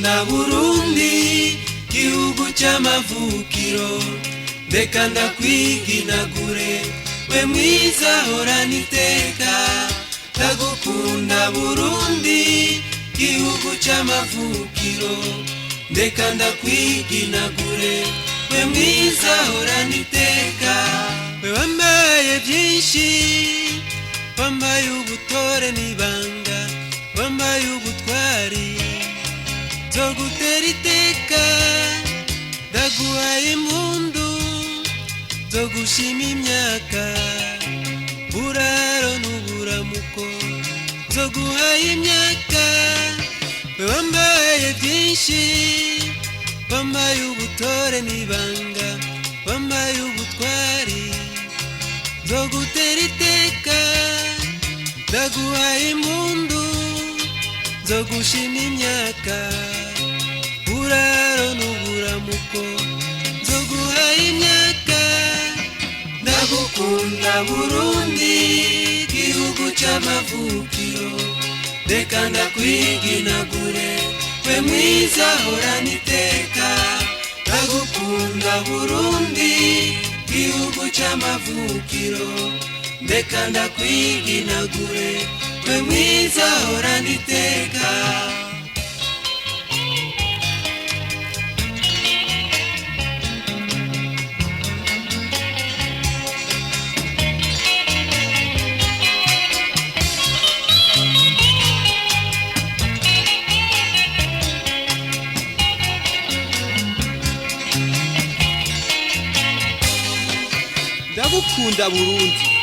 Ndagukunda Burundi, gihugu cy'amavukiro, ndeka ndakwiginagure, we mwiza horana iteka. Ndagukunda Burundi, gihugu cy'amavukiro, ndeka ndakwiginagure, we mwiza horana iteka. We wambaye byinshi, wambaye ubutore n'ibanga, wambaye ubutwari, nzogutera iteka. Ndaguhaye impundu zo gushima imyaka, buraro n'uburamuko, nzoguhaye imyaka. We wambaye byinshi, wambaye ubutore n'ibanga, wambaye ubutwari, nzogutera iteka. Ndaguhaye impundu zo gushima imyaka, buraro n'uburamuko, nzoguhaye imyaka. Ndagukunda Burundi, gihugu cy'amavukiro, reka ndakwiginagure, we mwiza horana iteka. Ndagukunda Burundi, gihugu cy'amavukiro, ndeka ndakwiginagure, we mwiza horana iteka. Ndagukunda Burundi.